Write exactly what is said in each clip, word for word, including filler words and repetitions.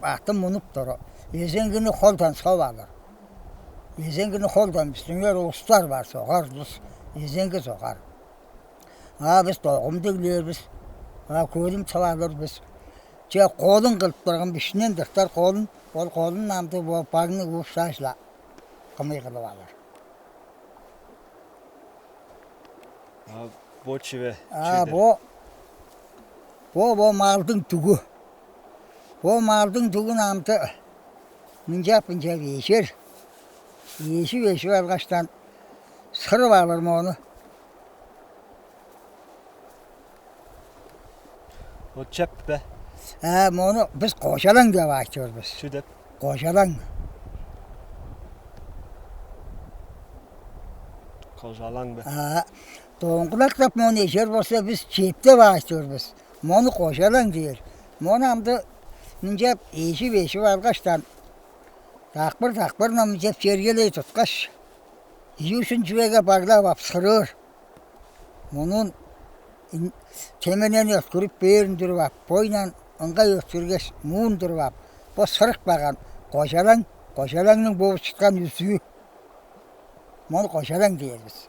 Атын мунуп тур. Эзеңгини холдан соп алыр. Эзеңгини холдан бистиңер улустар бар, согар улус. Эзеңги согар. А бис догум деглээр бис. А көрүм тып алыр бис. Че, колун кылып турган бишинен дыктар колун, ол колун амды бо багны уушааш-ла кымый кылып алыр. А бо чиве? А чү-дүр? Бо бо бо малдың дүгү. Бо малдың дүгүн амды мынчап мынчап эжер. Эжип эжип алгаштан сырып алыр мону. Ол чеп бе? Э, мону бис кожалаң деп айтыр бис. Чү деп? Кожалаң. Кожалаң бе? А доңгулактап мону эжер болза, бис чеп деп айтыр бис. Мону кожалаң дээр. Мону амды мынчап эжип эжип алгаштан, дакпыр дакпырын мынчап чергелей туткаш, ийи-үжүн чүвеге баглап ап сырыыр. Мунуун теменени өткүрүп бээр үндүрүп ап, бойнан ыңгай өткүргеш, муун туруп ап, бо сырык баган кожалаң, кожалаңның бооп чыткан үзүү. Мону кожалаң дээр бис.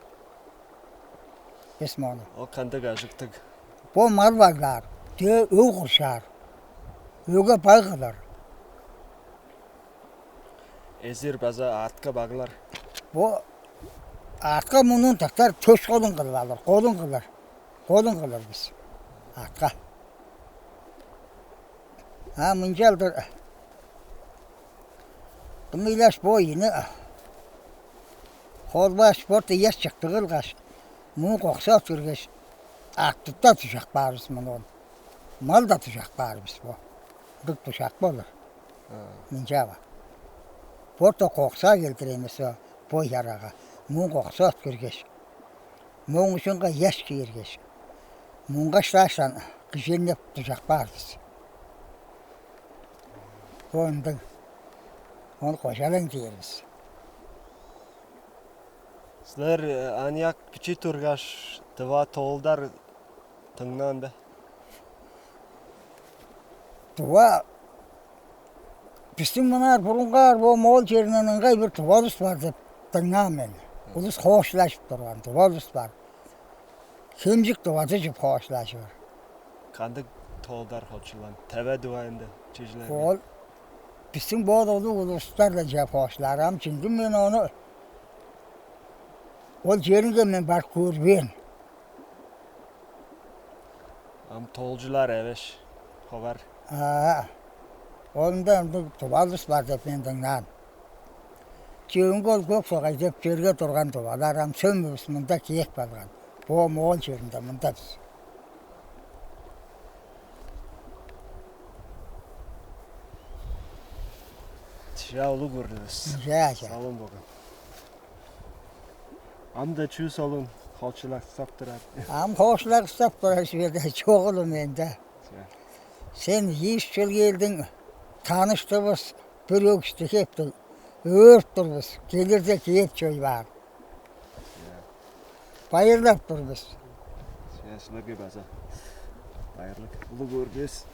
Бис мону. Ол кандыг ажыктыг? Бо мал баглаар, дөө өг куржаар, өгге баг кылыр. Эзир база аътка баглар. Бо аътка мунуун тыптар төш колун кылып алыр, колун кылыр. Колун кылыр бис аътка. А мынчалдыр кымыйлаш бо ийини холбааш, борта ыяш чыктыг кылгаш, муун коксап киргеш, аътты-даа дужак баар бис мунуун. Мал-даа дужак баар бис бо. Ындыг дужак болур. Мынчаава. Борта коксаа келдир эмес бо, бо ярага. Муун коксап киргеш, мооң ужунга ыяш кииргеш, муңгаштаашкан кижиңнеп дужак баар бис. Бо ындыг. Ону кожалаң дээр бис. Силер аныяк бичии тургаш, тыва тоолдар дыңнаан бе? Тыва бистиң мынаар бурунгаар бо моол черинден ыңгай бир тыва улус бар деп дыңнаан мен. Улус хоошлажып турган тыва улус бар. Хемчик тывазы чып хоошлажыр. Кандыг тоолдар хочулаан? Теве дугайында чүжүлер? Ол бистиң бо улуг улустардан чеп хоошлаар. Ам чиңгин мен ону ол черинге мен барып көрбээн. Ам тоолчулар эвеш ховар. Аа, оонда ындыг тывалыс бар деп мен дыңнаан. Чөөнгө ол көк согай деп черге турган тывалар ам сөмүвүс мында кээп калган. Бо моол черинде мында бис. Чаа улуг көрдүвүс. Чаа, чаа. Салым болган. Ам-да чүү солун хоочулаксап турар. Ам хоочулаксап турар чүве-даа чогул менде. Сен ийи-үш чыл келдиң, таныштывыс, бир өгүстү хептиг, өөрүп тур бис, келирде кээп чой баар. Байырлап тур бис. Силерге база байырлык, улуг өөрүбүс.